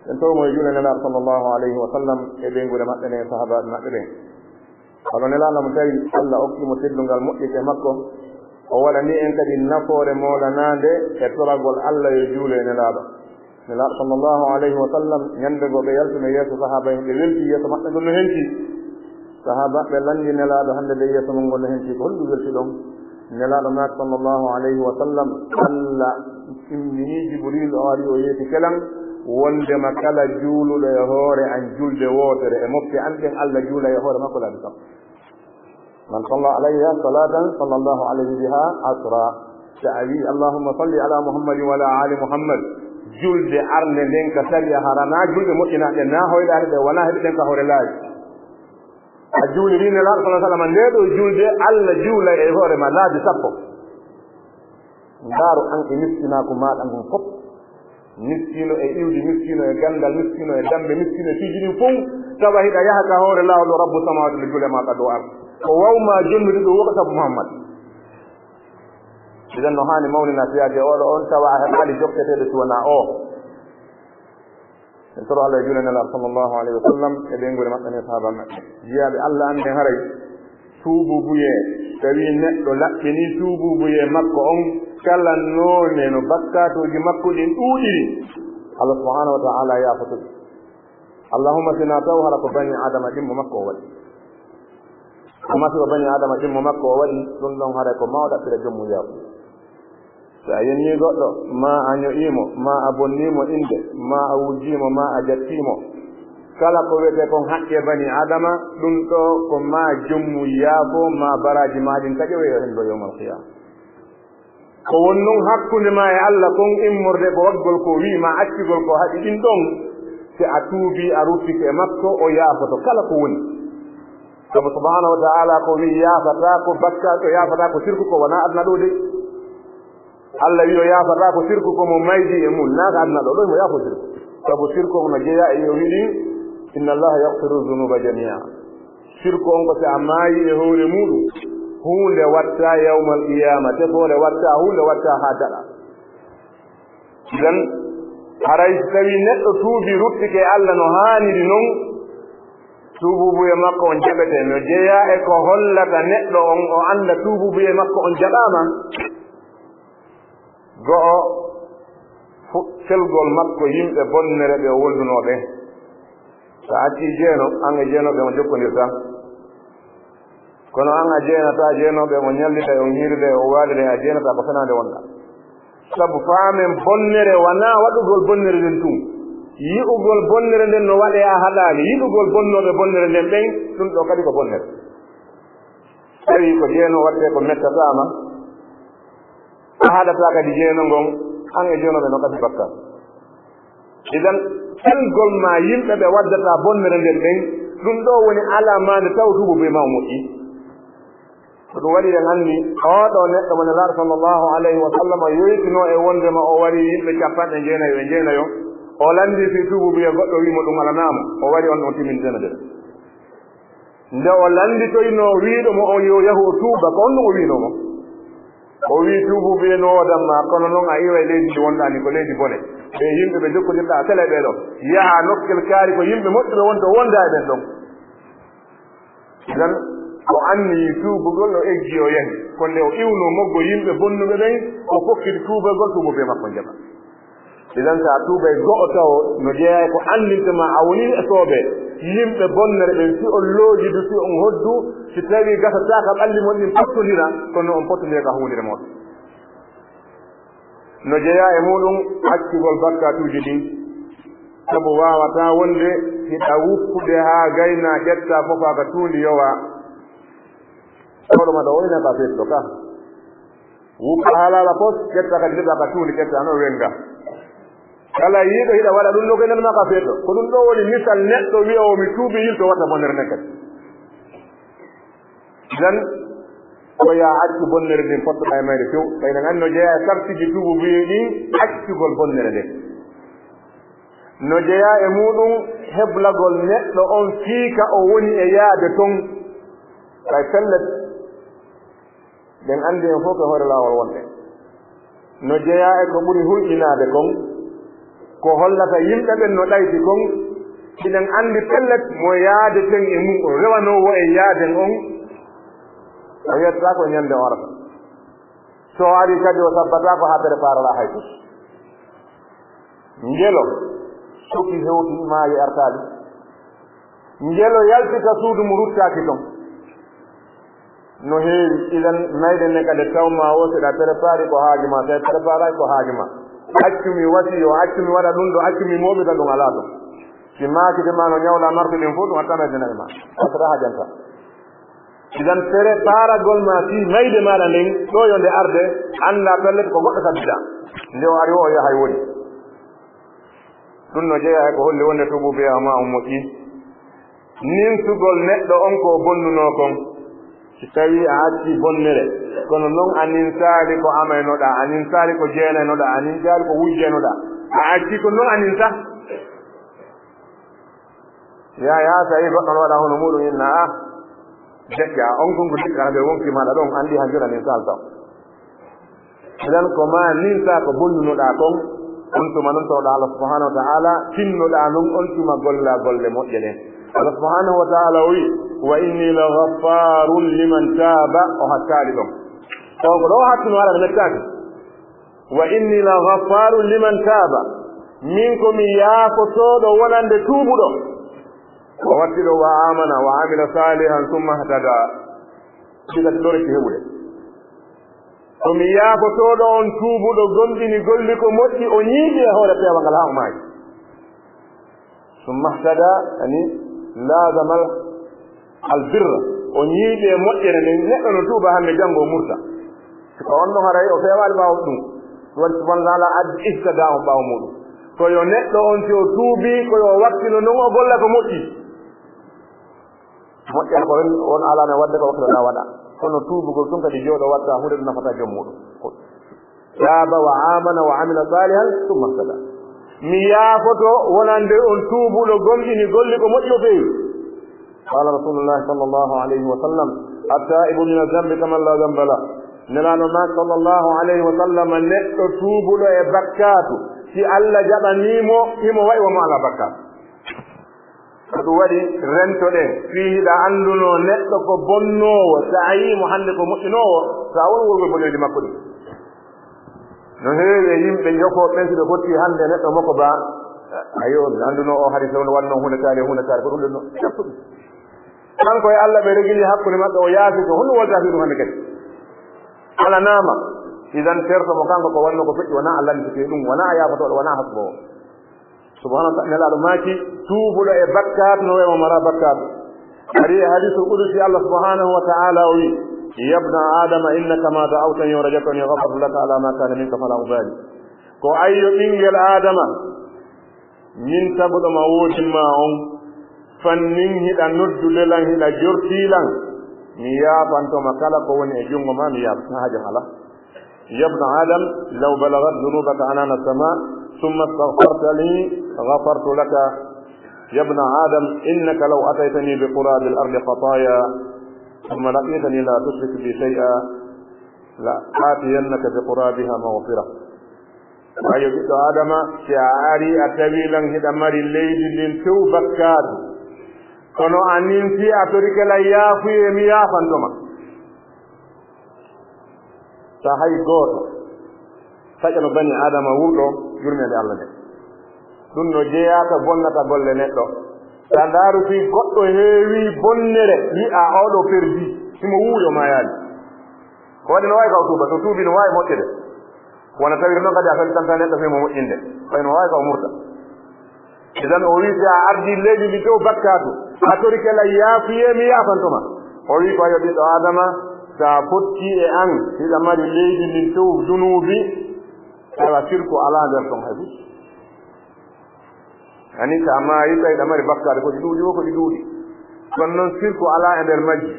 En tawi mo e juule Nelaaɗo sallallahu alayhi wa sallam e ɓeynguure maɓɓe nden e sahaabaaɓe maɓɓe ɓen. Kono Nelaaɗo mo tawi Allah okki mo teddungal moƴƴi e makko, o waɗani en kadi nafoore moolanaande e toragol Allah yo juule e Nelaaɗo. Nelaaɗo sallallahu alayhi wa sallam, ñande goo ɓe yaltino yeeso sahaaba en, ɓe welti yeeso maɓɓe ngon no henti. Sahaaba ɓe lanndi Nelaaɗo hannde de yeeso mon ngon no henti, ko honɗum welti ɗon? Nelaaɗo maaki sallallahu alayhi wa sallam, Allah immini Jibril o ari o yeeti kelan, wondema kala juuluɗo e hoore an julde wootere e mofte an ɗen, Allah juula e hoore makko laabi sappo. "Man salla alayya salatan, sallallahu alayhi biha asra." Sa a wi, "Allahumma salli ala Muhammadin wa ala ali Muhammad." Julde arnde nden ka sariya harana julɗe moƴƴinaaɗe na hoyɗaade ɗe wona heɓi ɗen ka hoore laawi. A juuliri Nelaaɗo sallallahu alayhi wa sallam, nde ɗo julde, Allah juula e hoore ma laabi sappo. Ndaaru an e miskinaaku maaɗa ngun fof. Miskino e iwdi, miskino e ganndal, miskino e dambe, miskino e piiji ɗin fof, tawa hiɗa yaha ka hoore laawol ɗo Rabbu samawati no juule ma ka dow ar. Ko waw ma jonnude ɗum woko sabu Muhammad. Idan no haani mawnina fiyaake oɗo on, tawa a heɓaali jokketeeɗo si wonaa o. En toro Allah e juule Nelaaɗo sallallahu alayhi wa sallam e ɓeynguure maɓɓe nden e sahaaba maɓɓe. Jiyaaɓe Allah, annden haray tuubuubuyee, tawi neɗɗo laɓɓini tuubuubuyee makko on, kala noone no bakkaatooji makko ɗin ɗuuɗiri, Allah subhanahu wa ta'ala yaafoto ɗi. Allahumma, sinaa taw hara ko bani Aadama ɗimmo makko o waɗi. Ko masiibo bani Aadama ɗimmo makko o waɗi, ɗum ɗon haray ko ma o ɗaɓɓira joom mum yaafuya. So a yennii goɗɗo, ma a ño'ii mo, ma a bonnii mo innde, ma a wujjii mo, ma a jattii mo, kala ko wiyetee kon haqqe bani Aadama, ɗum ɗo ko ma joom mum yaafo, ma baraaji ma ɗin taƴowe yo hendo yawmal qiyaama. Ko won non hakkunde ma e Allah kon immorde ko waggol ko wii ma accugol ko haɗi ɗin ɗon, si a tuubii a ruttike e makko, o yaafoto kala ko woni. Sabu subhanahu wa ta'ala ko wii yaafataa ko bakka, o yaafataa ko sirku ko wonaa aduna ɗo de. Allah wii o yaafataa ko sirku ko mo maydi e mum, naa ko aduna ɗo, ɗo mo yaafo sirku. Sabu sirku on no jeyaa e yo wiɗi, "Inna Allaha yaghfiru dhunuba jami'a." Sirku on ko si a maayi e hoore muɗum, huunde watta yawmal qiyama, tefoore watta, huunde watta haa daɗa. Idan, Haray si tawii neɗɗo tuubi ruttike Allah no haaniri non, tuubuubuye makko on jaɓete. No jeyaa e ko hollata neɗɗo on o annda tuubuubuye makko on jaɓaama. Go'o, fu-, selgol makko yimɓe bonnere ɓe o wondunoo ɓen. So a accii jeeno, an e jeenooɓe on jokkondirtaa. Kono an a jeenataa jeenooɓe on, ñallida e on, hiirude e on, waalida e, a jeenataa, ko fenaande wonɗaa. Sabu faamen bonnere wanaa waɗugol bonnere nden tun. Yi'ugol bonnere nden no waɗee a haɗaali. Yiɗugol bonnooɓe bonnere nden ɓen, ɗun ɗoo kadi ko bonnere. Tawi ko jeeno waɗetee ko mettataa ma, a haɗataa kadi jeeno ngon, an e jeenooɓe no kasi bakka. Idan, selgol ma yimɓe ɓe waddata bonnere nden ɓen, ɗun ɗoo woni alamaande taw tuubuubuye ma o moƴƴi. Ko ɗun waɗi en anndi oo ɗoo neɗɗo mo Nelaaɗo sallallahu alayhi wa sallam yoytinoo e wonndema o warii yimɓe capanɗe jeenayo e jeenayo, o lanndii fii tuubuubuye goɗɗo wi'i mo ɗun alanaa mo, o wari on ɗon timmini senedere. Nde o lannditoynoo wi'uɗo mo on yo yahu o tuuba, ko on ɗun o wi'unoo mo. O wi'i tuubuubuye no woodan ma, kono non a iway leydi ndi wonɗaa ndin, ko leydi bone. Ɓee yimɓe ɓe jokkondirɗaa sele ɓee ɗoo. Yahaa nokkel kaari ko yimɓe moƴƴuɓe wonta, wondaa e ɓen ɗon. Idan, o anniyi tuubugol, o eggi, o yahi. Ko nde o iwnoo moggol yimɓe bonnuɓe ɓen, o fokkiti tuubagol, tuubuubuye makko on jaɓaa. Idan, si a tuubay go'o tawo, no jeyaa e ko anndinta ma a wonii e soobee yimɓe bonnere ɓen, si on loojidu, si on hoddu, si tawii gasataaka ɓalli mon ɗin pottondira, kono on pottondira ka huunde mooɗon. No jeyaa e muuɗun accugol bakkaatuuji ɗin, sabu waawataa wonde hiɗa wuppude haa gaynaa, ƴettaa, fofaa ka tuundi, yowaa. Hoɗo ma ɗo o ina ka feetuɗo ka. Wuppa halaala fos, ƴetta kadi liɓa ka tuundi, ƴetta no wenga. Kala yiiɗo hiɗa waɗa ɗun ɗoo ko enen ma ka feeto. Ko ɗun ɗoo woni misal neɗɗo wi'a o mi tuubi yilto watta bonnere nden kadi. Idan, ko yaa accu bonnere nden pottoɗaa e mayre few. Ɓay enen anndi no jeyaa e sartiji tuubuubuye ɗin accugol bonnere nden. No jeyaa e muuɗun heblagol neɗɗo on fii ka o woni e yaade ton. Ɓay pellet, ɗen anndi en fow ko e hoore laawol wonɗen. No jeyaa e ko ɓuri hulɓinaade kon, ko hollata yimɓe ɓen no ɗayti kon, hiɗen anndi pellet mo yaadeten e mun, o rewanoowo e yaaden on, o yettataa ko ñande o arata. So o arii kadi, o sabbataa ko haa préparalaa hay fus. Ngelo suki hewti maayi artaali. Ngelo yalti ka suudu mo ruttaaki ton. No heewi, idan mayde nde kadi tawma o, si ɗa préparé ko haaju ma, si a préparé ko haaju ma. Accu mi wasi yo, accu mi waɗa ɗun ɗo, accu mi mooɓita ɗun, alaa ɗun. Si maakide ma no ñawla martuɗin fof, ɗun a tamayde na'i ma. Asra hajanta. Idan préparagol ma fii mayde maaɗa nden, ɗo yo nde arde, annda pellet ko goɗɗo sabbiɗa. Nde o ari o, o yahay woni. Ɗun no jeyaa e ko holli wonde tuubuubuya ma on moƴƴi. Ninsugol neɗɗo on ko o bonnunoo kon. Si tawii a accii bonnere, kono non a ninsaali ko amaynoɗaa, a ninsaali ko jeenaynoɗaa, a ninsaali ko wujjaynoɗaa, a accii ko non a ninsa. Yaa, yaa, so a yii goɗɗo no waɗa hono muuɗum, inna, ah, deƴƴa, on kon ko deƴƴa, ɓe wonki maaɗa ɗon, anndi han jona ninsaali taw. Idan ko ma ninsa ko bonnunoɗaa kon, on tuma non tawɗaa Allah subhanahu wa ta'ala, tinnoɗaa non on tuma golla golle moƴƴe ɗen. Allah subhanahu wa ta'ala o wi, "Wa inni la ghaffarun liman taaba," o hattaali ɗon. Taw ko ɗo o hattuno, ala no mettaaki. "Wa inni la ghaffarun liman taaba." Min ko mi yaafotooɗo wonande tuubuɗo. O watti ɗo, "Wa amana wa amila salihan summa ihtada." Ɗi kadi ɗo reti heɓude. Ko mi yaafotooɗo on tuubuɗo, gomɗini, golli ko moƴƴi, o ñiiɓi e hoore peewal ngal haa o maayi. Summa ihtada, yani, laazama al birra. O ñiiɓi e moƴƴere nden. Neɗɗo no tuuba hannde, janngo o murta. Ko on ɗon haray o feewaali ɓaawo ɗum. Waɗi subhanahu wa ta'ala addi ihtada on ɓaawo muuɗum. Ko yo neɗɗo on, si o tuubi, ko yo o wattino non o golla ko moƴƴi. Moƴƴere ko ren won alaano waɗde ko wakkilata waɗa. Kono tuubugol tun kadi jooɗo watta huunde ɗo nafata joom muuɗum. Taaba wa amana wa amila salihan summa ihtada. Mi yaafoto wonande on tuubuɗo gomɗini golli ko moƴƴi o feewi. Qala Rasulullahi sallallahu alayhi wa sallam, "At-taibu mina zambi kaman la zamba lah." Nelaano ma sallallahu alayhi wa sallam, neɗɗo tuubuɗo e bakkaatu, Si Allah jaɓanii mo, himo wa'i wa mo alaa bakkaatu. Ko ɗum waɗi rentoɗen, fii hiɗa anndunoo neɗɗo ko bonnoowo, so a yii mo hannde ko moƴƴinoowo, so a won worgol boneeji makko ɗi. No heewi e yimɓe jokoo ɓen, si ɓe fotti hannde neɗɗo makko ba, ayo, mi anndunoo o hari fewndo waɗnoo huunde kaari, huunde kaari, ko ɗum ɗon no, ƴettu ɗum. Kanko e Allah ɓe regili hakkunde maɓɓe, o yaafi ko, honno wolta fii ɗum hannde kadi? Alanaama, idan terto mo kanko ko wannoo ko feƴƴi, wonaa Allah ni fii ɗum, wonaa a yaafotooɗo, wonaa hasboowo. Subhanahu wa ta'ala, Nelaaɗo maaki, tuubuɗo e bakkaatu no wayi mo maraa bakkaatu. Ari e hadiisul qudusi, Allah subhanahu wa ta'ala o wi, "Ya ibna Adama, innaka ma da'awtani wa rajawtani, ghafartu laka ala ma kana minka fala ubali." Ko ayyo ɓinngel Adama, min taguɗo ma woodin ma on, fannin hiɗa noddude lan, hiɗa jortii lan, mi yaafanto ma kala ko woni e junngo ma, mi yaafa, haajo alaa. يا ابن آدم، لو بلغت ذنوبك عنان السماء ثم استغفرتني غفرت لك. يا ابن آدم، إنك لو أتيتني بقراب الأرض خطايا ثم لقيتني لا تشرك بي شيئا لآتينك بقرابها مغفرة. Ayo ɓiɗɗo Adama, si a ari a tawi lan hiɗa mari leydi ndin tew bakkaatu, kono a ninti a torike lan yaafuye, mi yaafanto ma. Sa hay gooto taƴano bani Adama wurɗo yurmeende Allah nde. Ɗum no jeyaa ka bonnata golle neɗɗo. Sa ndaaru fii goɗɗo heewi bonnere, wi'a, "Oɗo perdi, himo wuuyo maayaali." Ko waɗi no waawi ka o tuuba, so tuubi no waawi moƴƴude. Wona tawiri noon kadi a fewtanta neɗɗo fii mo moƴƴinde, ɓay no waawi ka o murta. Idan o wi, si a ardi leydi ndi dow bakkaatu, a torike lan yaafuye, mi yaafanto ma. O wi ko, ayo ɓiɗɗo Adama, sa fotti e an, hiɗa mari leydi ndin dow dunuubi, awa sirku alaa nder ton hay fuu. Ani sa maayi tawi ɗa mari bakkaatu, ko ɗi ɗuuɗi wo, ko ɗi ɗuuɗi. Kono noon sirku alaa e nder majji.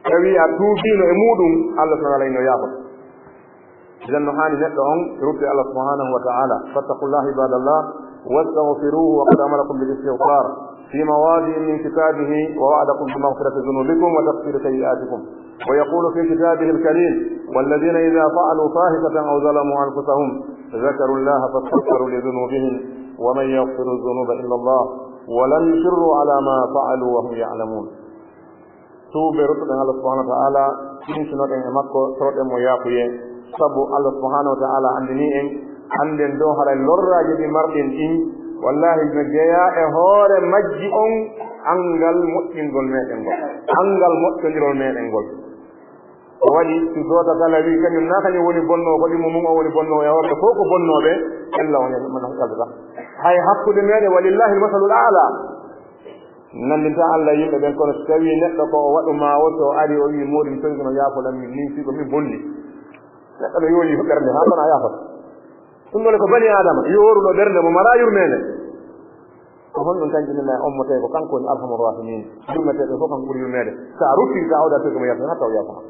Tawi a tuubiino e muuɗum, Allah subhanahu wa ta'ala ino yaafo. Idan no haani neɗɗo on rutto e Allah subhanahu wa ta'ala. Fattaqullaha ibadallah, wastaghfiruhu wa qad amarakum bil istighfar fi mawadi'in min kitabihi wa wa'adakum bi maghfirati dhunubikum wa taqsiri sayyi'atikum. Wa yaqulu fi kitabihi al-karim, walladhina idha fa'alu fahishatan aw zalamu anfusahum dhakarullaha fastaghfaru li dhunubihim wa man yaghfiru dhunuba illa Allah wa lam yusirru ala ma fa'alu wa hum ya'lamun. Tuuben, ruttoɗen Allah subhanahu wa ta'ala, tinsinoɗen e makko, toroɗen mo yaafuye, sabu Allah subhanahu wa ta'ala anndini en, annden dow haray lorraaji ɗi marɗen ɗin, wallahi no jeyaa e hoore majji on anngal moƴƴingol meɗen ngol, anngal moƴƴondirol meɗen ngol. Ko waɗi, si gooto kala wi kañum na kañum woni bonnoowo, ko ɗimmo mum o woni bonnoowo, e worɓe fof ko bonnooɓe, ella o ñande man yaltata. Hay hakkunde meɗen, walillahi al-masalul a'la. Nanndinta Allah yimɓe ɓen, kono so tawii neɗɗo ko o waɗu ma o, so o ari o wii, "Moodi, mi torike ma, yaafo lan min, min fii ko min bonni." Neɗɗo no yooli ɓernde haa kono a yaafata. Ɗum ɗoo ko bani Aadama, yooruɗo ɓernde mo maraa yurmeende. Ko honɗum kanjum nana e on mo tawi ko kanko woni Arhamur Rahimin. Yurmeteeɓe fof kanko ɓuri yurmeede. So a ruttii, so a awdaa torike mo, yaafo, hatta o yaafo ma.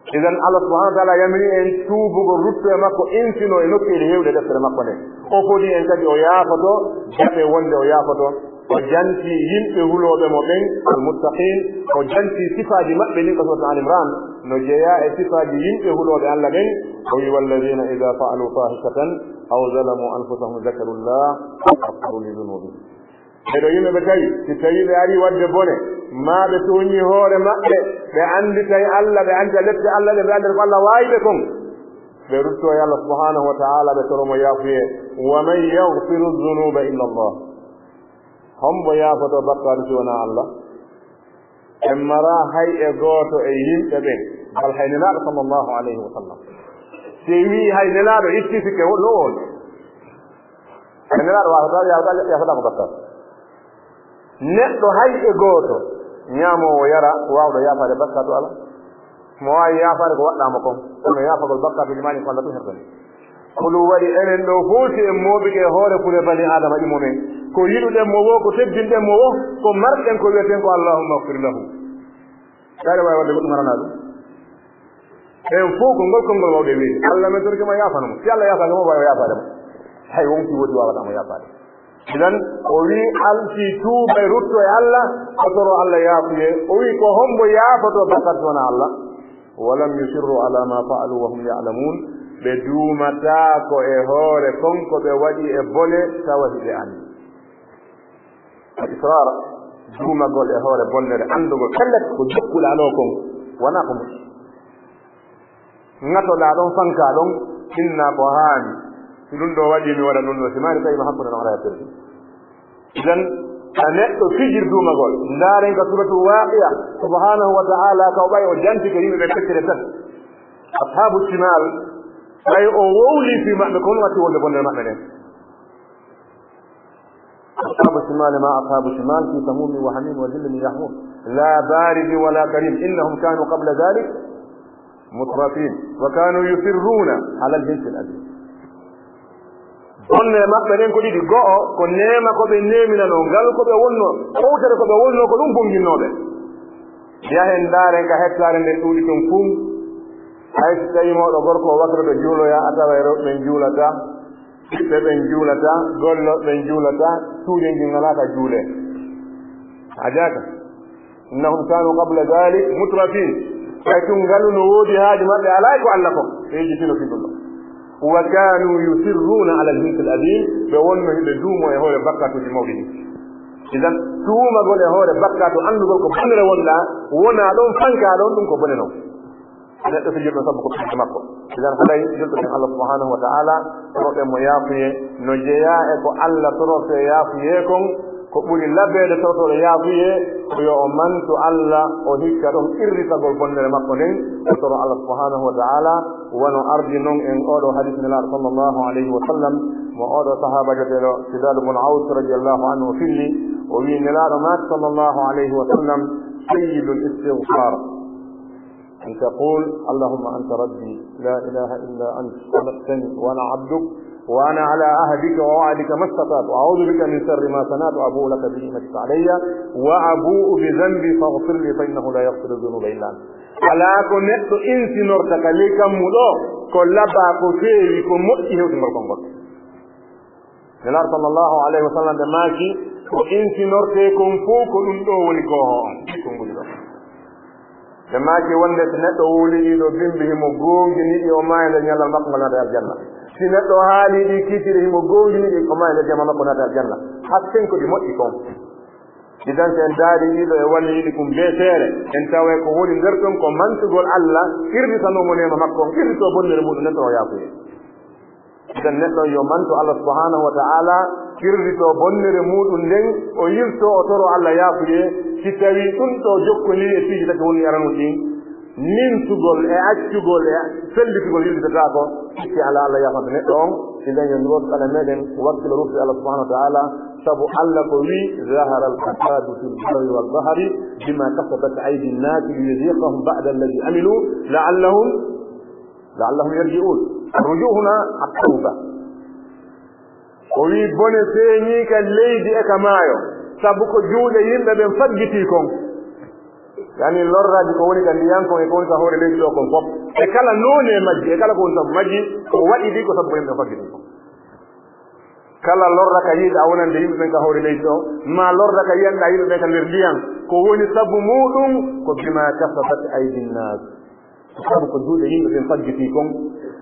Idan, Allah subhanahu wa ta'ala yamiri en tuubugol, rutto e makko, insino e nokkeeli heewɗe deftere makko nde. O fodi en kadi o yaafoto, jaɓe wonde o yaafoto. O janti yimɓe hulooɓe mo ɓen, al-muttaqin, o janti sifaaji maɓɓe ɗin ka suuratu Ali Imran, no jeyaa e sifaaji yimɓe hulooɓe Allah ɓen, o wi, "Walladhina idha fa'alu fahishatan aw zalamu anfusahum dhakarullaha fastaghfaru li dhunubihim." Ɓee ɗoo yimɓe ɓe tawi, si tawii ɓe arii waɗde bone, maa ɓe tooñii hoore maɓɓe, ɓe annditay Allah, ɓe annda lepte Allah ɗe, ɓe annda ko Allah waawi ɓe kon, ɓe ruttoo e Allah subhanahu wa ta'ala, ɓe toro mo yaafuye. Wa man yaghfiru dhunuba illa Allah. Hombo yaafotoo bakkaatu si wonaa Allah? En maraa hay e gooto e yimɓe ɓen, bal hay Nelaaɗo sallallahu alayhi wa sallam. Si wii hay Nelaaɗo itti sikke, wo-, no woni? Hay Nelaaɗo waawataa, yaafataa, yaafataa ko bakkaatu. Neɗɗo hay e gooto, ñaamoowo, yara, waawɗo yaafaade bakkaatu alaa. Mo waawi yaafaade ko waɗɗaa mo kon, kono yaafagol bakkaatuuji maa ɗin ko Allah tun heɓtani. Ko ɗum waɗi enen ɗoo fof, si en mooɓike e hoore kule bani Aadama ɗi mo men, ko yiɗuɗen mo woo, ko teddinɗen mo woo, ko marɗen ko wi'eten ko, "Allahumma ighfir lahu." Kayre waawi waɗde goɗɗum haranaa ɗum. En fof ko ngol konngol waawde wiide, "Allah, min torike ma, yaafano mo." Si Allah yaafaaki mo, waawi yaafaade mo. Hay wonki woodi waawataa mo yaafaade. Idan, o wii, alti tuuba e rutto e Allah, o toro Allah yaafuye. O wii, ko hombo yaafotoo bakkaatu si wonaa Allah? Wa lam yusirru ala ma fa'alu wa hum ya'lamun. Ɓe duumataa ko e hoore kon ko ɓe waɗi e bone tawa hiɓe anndi. Al-israr, duumagol e hoore bonnere, anndugol pellet ko jokkuɗaa ɗoo kon, wonaa ko moƴƴi. Ŋatoɗaa ɗon, fankaa ɗon, inna ko haani. Si ɗum ɗoo waɗii, mi waɗa ɗum ɗoo, si maayii tawi no hakkunde no alaa e pellet. Idan, ka neɗɗo fijir duumagol, ndaaren ka Suuratul Waaqi'a, subhaanahu wa ta'aalaa, ka o ɓay o jantike yimɓe ɓe feccere tati. Ashaabu shimaal, ɓay o wowlii fii maɓɓe, ko honɗum watti wonde bonnere maɓɓe nden? Ashaabu shimaal ma ashaabu shimaal, fii samuumin wa hamiimin wa zillin min yahmuum. Laa baaridin wa laa kariim. Innahum kaanuu qabla zaalik mutrafiin. Wa kaanuu yusirruuna alal hinsil aziim. Bonnere maɓɓe ɗen ko ɗiɗi. Go'o, ko neema ko ɓe neeminanoo, ngal ko ɓe wonnoo, towtere ko ɓe wonnoo, ko ɗum bonnginnoo ɓe. Yahen ndaaren ka hettaare nden ɗuuɗi ton fuu. Hay si tawii mawɗo gorko o wakkiloto juuloya, a taway rewɓe ɓen juulataa, ɓiɓɓe ɓen juulataa, gollooɓe ɓen juulataa, cuuɗi ɗin alaa ka juulee. A jaaka? Innahum kaanuu qabla zaalik mutrafiin. Ɓay tun ngalu no woodi haaju maɓɓe alaa e ko Alla ko. Ɓe yejjitino fii ɗum ɗoo. Wa kaanuu yusirruuna alal hinsil aziim. Ɓe wonno hiɓe duumoo e hoore bakkaatuuji mawɗi ɗin. Idan, tuumagol e hoore bakkaatu, anndugol ko bonnere wonɗaa, wonaa ɗon, fankaa ɗon, ɗum ko bone non. Neɗɗo fijirɗo sabu ko fijirde makko. Idan, haray julɓe ɓen, Allah subhanahu wa ta'ala toroɗen mo yaafuyee, no jeyaa e ko Allah torortee yaafuyee kon, ko ɓuri labeede torotooɗo yaafuyee, ko yo o mantu Allah, o hikka ɗon qirritagol bonnere makko nden, o toro Allah subhanahu wa ta'ala, wano ardi non en ooɗoo hadis Nelaaɗo sallallahu alayhi wa sallam, mo ooɗoo sahaabajo biyeteeɗo Sidaad bun Aws radiyallahu anhu o filli, o wi'i Nelaaɗo maaki sallallahu alayhi wa sallam, sayyidul istighfar. أن تقول: اللهم أنت ربي، لا إله إلا أنت، خلقتني وأنا عبدك، وأنا على عهدك ووعدك ما استطعت، أعوذ بك من شر ما صنعت، أبوء لك بنعمتك علي وأبوء بذنبي فاغفر لي فإنه لا يغفر الذنوب إلا أنت. Alaa ko neɗɗo insinorta ka ley kammu ɗoo, ko labaa, ko feewi, ko moƴƴi hewtingol konngol. Nelaaɗo sallallahu alayhi wa sallam ɓe maaki, ko insinortee kon fow ko ɗum ɗoo woni kooho on, konnguɗi ɗoo. Ɓe maaki wonde si neɗɗo wowlii ɗii ɗoo bimbi himo goongini ɗi, o maaya nder ñallal makko ngal naata aljanna. Si neɗɗo haalii ɗii kiikiiɗe himo goongini ɗi, o maaya nder jama makko naata aljanna. Hatten ko ɗi moƴƴi kon. Idan, si en ndaarii ɗii ɗoo e walliiɗi kun bee seere, en taway ko woni nder ton ko mantugol Allah, qirritanoo mo neema makko on, qirritoo bonnere muuɗum nden, toro yaafuyee. Idan, neɗɗo yo mantu Allah subhanahu wa ta'ala, qirritoo bonnere muuɗum nden, o yiltoo o toroo Allah yaafuyee, si tawii ɗum ɗoo jokkondirii e piiji tati wonɗi aranun ɗin, nimtugol e accugol e fellitugol yiltitataako, sikke alaa Allah yaafanta neɗɗo on. Idan, yo Alla waɗu kala meɗen wakkilo ruttude Allah subhanahu wa ta'ala, sabu Allah ko wi'i, ظهر الفساد في البر والبحر بما كسبت أيدي الناس ليذيقهم بعض الذي عملوا لعلهم لعلهم يرجعون. الرجوع هنا التوبة. O wi'i bone feeñii ka leydi e ka maayo, sabu ko juuɗe yimɓe ɓen faggitii kon. Yani lorraaji ko woni ka ndiyan kon e ko woni ka hoore leydi ɗoo kon fof. E kala noone majji, e kala ko woni sabu majji, ko waɗi ɗi ko sabu ko yimɓe faggitii kon. Kala lorra ka yi'uɗaa wonande yimɓe ɓen ka hoore leydi ɗoo, maa lorra ka yi'anɗaa yimɓe ɓen ka nder ndiyan, ko woni sabu muuɗum ko بما كسبت أيدي الناس. Sabu ko juuɗe yimɓe ɓen faggitii kon.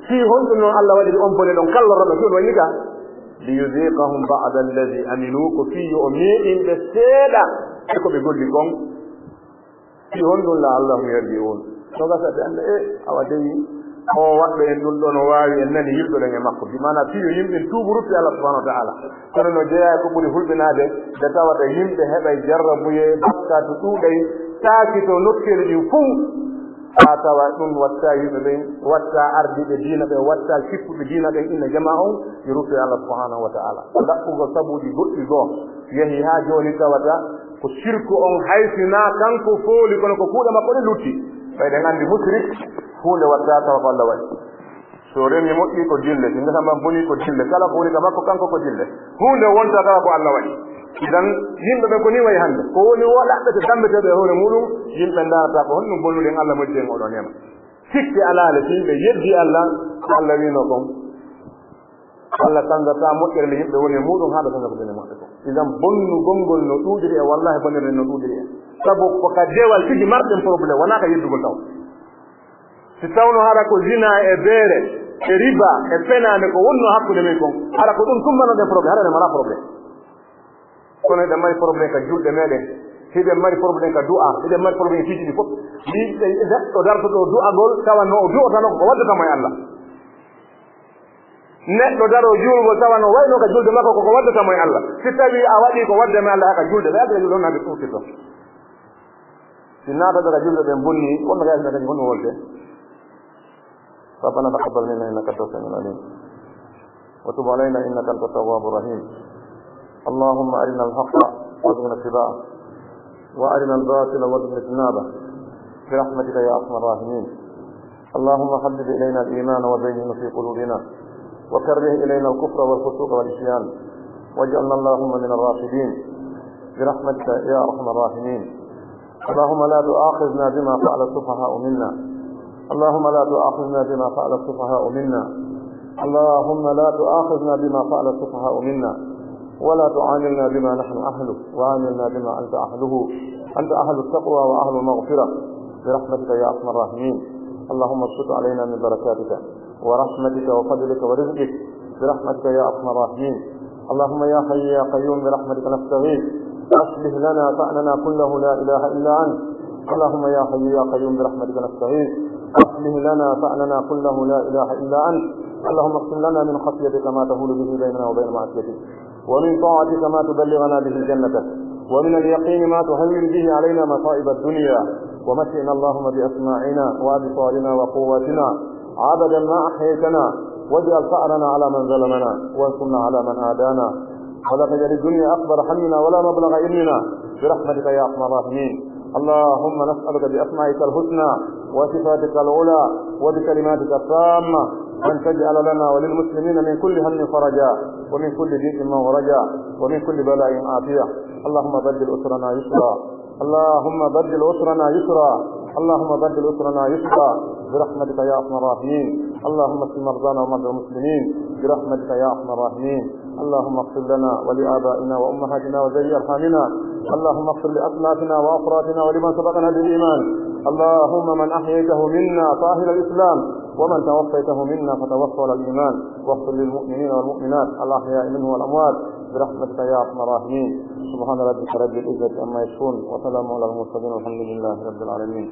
Fii honɗum non Allah waɗiri on bone ɗon, kala lorra ɗon, fii on waɗi ka? ليذيقهم بعض الذي عملوا, ko fii yo o meeɗin ɓe seeɗa e ko ɓe golli kon. Fii honɗum? لعلهم يرجعون. No gasa ɓe annda, e, awa dey, o waɗɗo en ɗum ɗoo no waawi, en nani yiltoɗen e makko. Bi maanaa fii yo yimɓe tuubu, rutto Allah subhanahu wa ta'ala. Kono no jeyaa ko ɓuri hulɓinaade, nde tawata yimɓe heɓay jarrabuyee, bakkaatu ɗuuɗay, taakitoo nokkeeli ɗin fow. Haa tawa ɗum wattaa yimɓe ɓen, wattaa ardiiɓe diina ɓen, wattaa kippuɓe diina ɓen, inna jamaa on, yo rutto e Allah subhanahu wa ta'ala. Ɗaɓɓugol sabuuji goɗɗi goo, yehi haa jooni tawata ko sirku on, hay si naa kanko fooli, kono ko kuuɗe makko ɗe lutti. Ɓay ɗen anndi musrik, huunde wattaa tawa ko Allah waɗi. So remi moƴƴi ko dille, si ngesa man boni ko dille, kala ko woni ka makko kanko ko dille. Huunde wonta kala ko Allah waɗi. Idan, yimɓe ɓe ko ni wayi hannde. Ko woni wo ɗaɓɓete dambeteeɗo e hoore muuɗum, yimɓe ndaarata ko honɗum bonnuɗen Allah moƴƴi en oɗo neema. Sikke alaale si yimɓe yeddi Allah, ko Allah wiino kon. Allah sanzataa moƴƴere nde yimɓe woni e muuɗum haa ɓe sanza ko ɓe moƴƴe kon. Idan, bonnugol ngol no ɗuuɗiri e, wallahi bonnere nden no ɗuuɗiri e. Sabu ko ka dewal tigi marɗen problème, wonaa ka yeddugol taw. Si tawno hara ko zina e beere, e riba, e fenaande ko wonnoo hakkunde men kon. Hara ko ɗum tummanoɗen problème, hara en alaa problème. Kono hiɗen mari problème ka julɗe meɗen, hiɗen mari problème ka du'a, hiɗen mari problème e piiji ɗi fof. Ni neɗɗo dartoɗo du'agol, tawa no o du'otano ko ko waddata mo e Allah. Neɗɗo daro juulgol, tawa no wayno ka julde makko ko ko waddata mo e Allah. Si tawi a waɗi ko wadda mo e Allah, haka julde, ɓe adda julde on naati ɗum sirto. Si naata daga julde ɓen bonni, wonno ga yasna kadi honno wolde. ربنا تقبل منا إنك أنت السميع العليم وتب علينا إنك أنت التواب الرحيم. اللهم أرنا الحق وارزقنا اتباعه وأرنا الباطل وارزقنا اجتنابه برحمتك يا أرحم الراحمين. اللهم حبب إلينا الإيمان وزينه في قلوبنا وكره إلينا الكفر والفسوق والعصيان واجعلنا اللهم من الراشدين برحمتك يا أرحم الراحمين. اللهم لا تؤاخذنا بما فعل السفهاء منا. اللهم لا تؤاخذنا بما فعل السفهاء منا. اللهم لا تؤاخذنا بما فعل السفهاء منا. ولا تعاملنا بما نحن أهله، وعاملنا بما أنت أهله. أنت أهل التقوى وأهل المغفرة برحمتك يا أرحم الراحمين. اللهم ابسط علينا من بركاتك ورحمتك وفضلك ورزقك برحمتك يا أرحم الراحمين. اللهم يا حي يا قيوم برحمتك نستغيث، أصلح لنا شأننا كله لا إله إلا أنت. اللهم يا حي يا قيوم برحمتك نستغيث، أصلح لنا شأننا كله لا إله إلا أنت. اللهم اقسم لنا من خشيتك ما تحول به بيننا وبين معصيتك، ومن طاعتك ما تبلغنا به جنتك، ومن اليقين ما تهون به علينا مصائب الدنيا، ومتعنا اللهم بأسماعنا وأبصارنا وقواتنا أبدا ما أحييتنا، واجعل ثأرنا على من ظلمنا، وانصرنا على من عادانا، ولا تجعل الدنيا أكبر همنا ولا مبلغ علمنا، برحمتك يا أرحم الراحمين. اللهم نسألك بأسمائك الحسنى وصفاتك العلى وبكلماتك التامة أن تجعل لنا وللمسلمين من كل هم فرجا، ومن كل ضيق مخرجا، ومن كل بلاء عافية. اللهم بدل أسرنا يسرا، اللهم بدل أسرنا يسرا، اللهم بدل أسرنا يسرا، برحمتك يا أرحم الراحمين. اللهم اشف مرضانا ومرضى المسلمين برحمتك يا أرحم الراحمين. اللهم اغفر لنا ولآبائنا وأمهاتنا وذوي أرحامنا. اللهم اغفر لأسلافنا وأفرادنا ولمن سبقنا بالإيمان. اللهم من أحييته منا فأحيه على الإسلام، ومن توفيته منا فتوفه على الإيمان. واغفر للمؤمنين والمؤمنات الأحياء منهم والأموات برحمتك يا أرحم الراحمين. سبحان ربك رب العزة عما يصفون، وسلام على المرسلين، والحمد لله رب العالمين.